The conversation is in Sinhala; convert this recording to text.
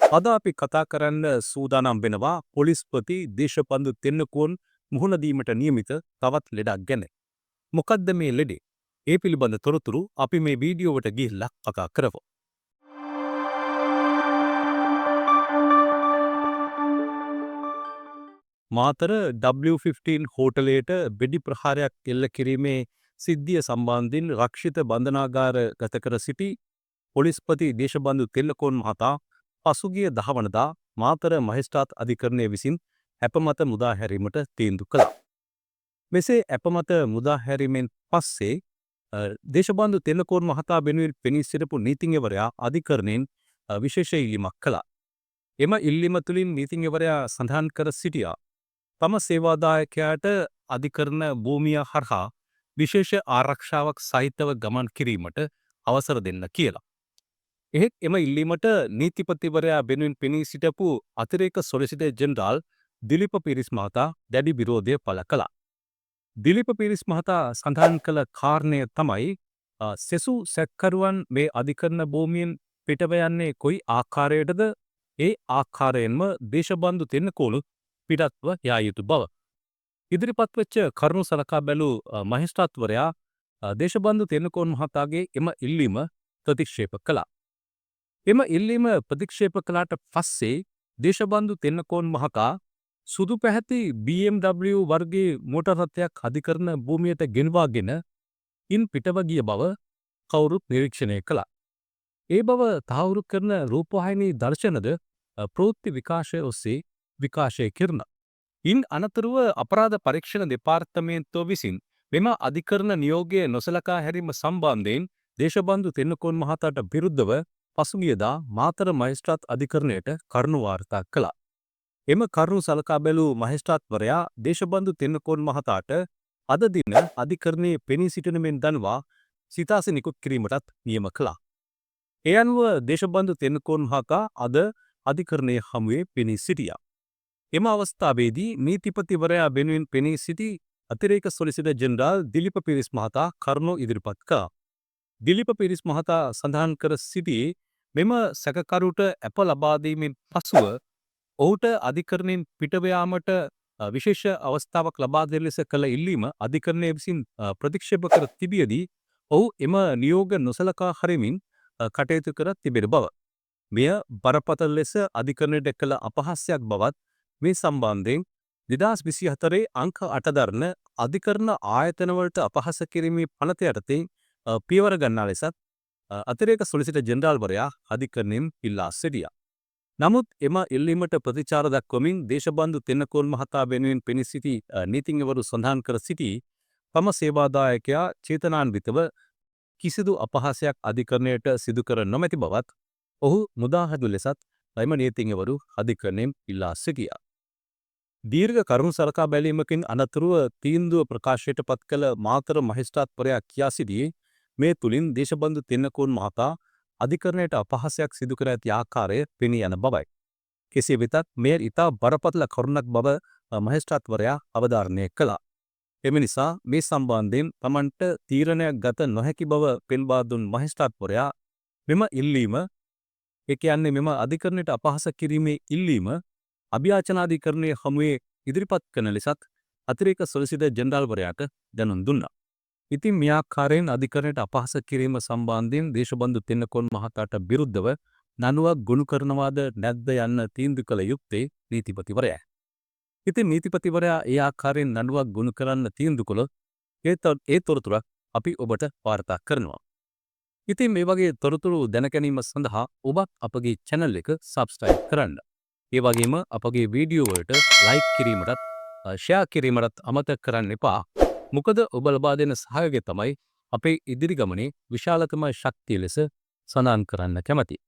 අද අපි කතා කරන්න සූදානම් වෙනවා පොලිස්පති දේශබන්දු තෙන්නකෝන් මුහුණ දීමට නියමිත තවත් ලෙඩක් ගැන. මොකද්ද මේ ලෙඩේ? ඒ පිළිබඳ තොරතුරු අපි මේ වීඩියෝවට ගිහිල්ලා කතා කරමු. මාතර W15 හෝටලයට වෙඩි ප්‍රහාරයක් එල්ල කිරීමේ සිද්ධිය සම්බන්ධයෙන් රක්ෂිත බන්ධනාගාර ගත කර සිටි පොලිස්පති දේශබන්දු තෙන්නකෝන් මහතා පසුගිය 10 වනදා මාතර මහේස්ත්‍රාත් අධිකරණය විසින් ඇප මත මුදා හැරීමට තීන්දුව කළා. මෙසේ ඇප මත මුදා හැරීමෙන් පස්සේ දේශබන්දු තෙන්නකෝන් මහතා වෙනුවෙන් පෙනී සිටපු නීතිඥවරයා අධිකරණයෙන් විශේෂ ඉල්ලීමක් කළා. එම ඉල්ලීම තුළින් නීතිඥවරයා සඳහන් කර සිටියා, තම සේවාදායකයාට අධිකරණ භූමිය හරහා විශේෂ ආරක්ෂාවක් සහිතව ගමන් කිරීමට අවසර දෙන්න කියලා. එහෙත් එම ඉල්ලීමට නීතිපතිවරයා වෙනුවෙන් පෙනී සිටපු අතිරේක සොලිසිටර් ජෙනරාල් දිලීප පීරිස් මහතා දැඩි විරෝධය පළ කළා. දිලීප පීරිස් මහතා සඳහන් කළ කාරණය තමයි, සෙසු සැකකරුවන් මේ අධිකරණ භූමියෙන් පිටව යන්නේ කොයි ආකාරයටද, ඒ ආකාරයෙන්ම දේශබන්දු තෙන්නකෝනුත් පිටත්ව යා යුතු බව. ඉදිරිපත් වෙච්ච කරුණු සලකා බැලූ මහේස්ත්‍රාත්වරයා දේශබන්දු තෙන්නකෝන් මහතාගේ එම ඉල්ලීම ප්‍රතික්ෂේප කළා. එම ඉල්ලීම ප්‍රතික්ෂේප කළාට පස්සේ දේශබන්දු තෙන්නකෝන් මහතා සුදු පැහැති BMW වර්ගයේ මෝටර් රථයක් අධිකරණ භූමියට ගෙන්වාගෙන ඉන් පිටව ගිය බව කවුරුත් නිරීක්ෂණය කළා. ඒ බව තහවුරු කරන රූපවාහිනී දර්ශනද ප්‍රවෘත්ති විකාශය ඔස්සේ විකාශය කෙරුණා. ඉන් අනතුරුව අපරාධ පරීක්ෂණ දෙපාර්තමේන්තුව විසින් මෙම අධිකරණ නියෝගය නොසලකා හැරීම සම්බන්ධයෙන් දේශබන්දු තෙන්නකෝන් මහතාට විරුද්ධව පසුගියදා මාතර මහේස්ත්‍රාත් අධිකරණයට කරුණු වාර්තා කළා. එම කරුණු සලකා බැලූ මහේස්ත්‍රාත්වරයා දේශබන්දු තෙන්නකෝන් මහතාට අද දින අධිකරණයේ පෙනී සිටින මෙන් දන්වා සිතාසි නිකුත් කිරීමටත් නියම කළා. ඒ අනුව දේශබන්දු තෙන්නකෝන් මහතා අද අධිකරණයේ හමුවේ පෙනී සිටියා. එම අවස්ථාවේදී නීතිපතිවරයා වෙනුවෙන් පෙනී සිටි අතිරේක සොලිසිටර් ජෙනරාල් දිලීප පීරිස් මහතා කරුණු ඉදිරිපත් කළා. දිලීප පීරිස් මහතා සඳහන් කර සිටියේ, මෙම සැකකරුට ඇප ලබා දීමෙන් පසුව ඔහුට අධිකරණයෙන් පිටව යාමට විශේෂ අවස්ථාවක් ලබා දෙන ලෙස කළ ඉල්ලීම අධිකරණය විසින් ප්‍රතික්ෂේප කර තිබියදී ඔහු එම නියෝග නොසලකා හරිමින් කටයුතු කර තිබෙන බව. මෙය බරපතල ලෙස අධිකරණයට කළ අපහාසයක් බවත්, මේ සම්බන්ධයෙන් 2024 අංක 8 දරන අධිකරණ ආයතනවලට අපහාස කිරීමේ පනත යටතේ පියවර ගන්නා ලෙසත් අතිරේක සොලිසිටර් ජෙනරාල්වරයා අධිකරණයෙන් ඉල්ලා සිටියා. නමුත් එම ඉල්ලීමට ප්‍රතිචාර දක්වමින් දේශබන්දු තෙන්නකෝන් මහතා වෙනුවෙන් පෙනී සිටි නීතිඥවරු සඳහන් කර සිටි, තම සේවාදායකයා චේතනාන්විතව කිසිදු අපහාසයක් අධිකරණයට සිදු කර නොමැති බවත්, ඔහු මුදා හැරු ලෙසත් එම නීතිඥවරු අධිකරණයෙන් ඉල්ලා සිටියා. දීර්ඝ කරුණු සලකා බැලීමකින් අනතුරුව තීන්දුව ප්‍රකාශයට පත් කළ මාතර මහේස්ත්‍රාත්වරයා කියා සිටියේ, මේ තුලින් දේශබන්දු තෙන්නකෝන් මහතා අධිකරණයට අපහාසයක් සිදු කර ඇති ආකාරය පෙනී යන බවයි. කෙසේ වෙතත් මෙය ඉතා බරපතල කරුණක් බව මහේස්ත්‍රාත්වරයා අවධාරණය කළා. එම නිසා මේ සම්බන්ධයෙන් තමන්ට තීරණයක් ගත නොහැකි බව පෙන්වා දුන් මහේස්ත්‍රාත්වරයා මෙම ඉල්ලීම, ඒ කියන්නේ මෙම අධිකරණයට අපහාස කිරීමේ ඉල්ලීම, අභියාචනාධිකරණයේ හමුවේ ඉදිරිපත් කරන ලෙසත් අතිරේක සොලිසිටර් ජෙනරාල්වරයාට දැනුම් දුන්නා. ඉතින් මේ ආකාරයෙන් අධිකරණයට අපහාස කිරීම සම්බන්ධයෙන් දේශබන්දු තෙන්නකෝන් මහතාට විරුද්ධව නඩුවක් ගොනු කරනවාද නැද්ද යන්න තීන්දුව කළ යුත්තේ නීතිපතිවරයා. ඉතින් නීතිපතිවරයා ඒ ආකාරයෙන් නඩුවක් ගොනු කරන්න තීන්දුව කළොත් ඒ තොරතුරක් අපි ඔබට වාර්තා කරනවා. ඉතින් මේ වගේ තොරතුරු දැන ගැනීම සඳහා ඔබත් අපගේ channel එක subscribe කරන්න. ඒ වගේම අපගේ වීඩියෝ වලට like කිරීමටත් ෂෙයා කිරීමටත් අමතක කරන්න එපා. මොකද ඔබ ලබා දෙන සහයෝගය තමයි අපේ ඉදිරි ගමනේ විශාලතම ශක්තිය ලෙස සඳහන් කරන්න කැමතියි.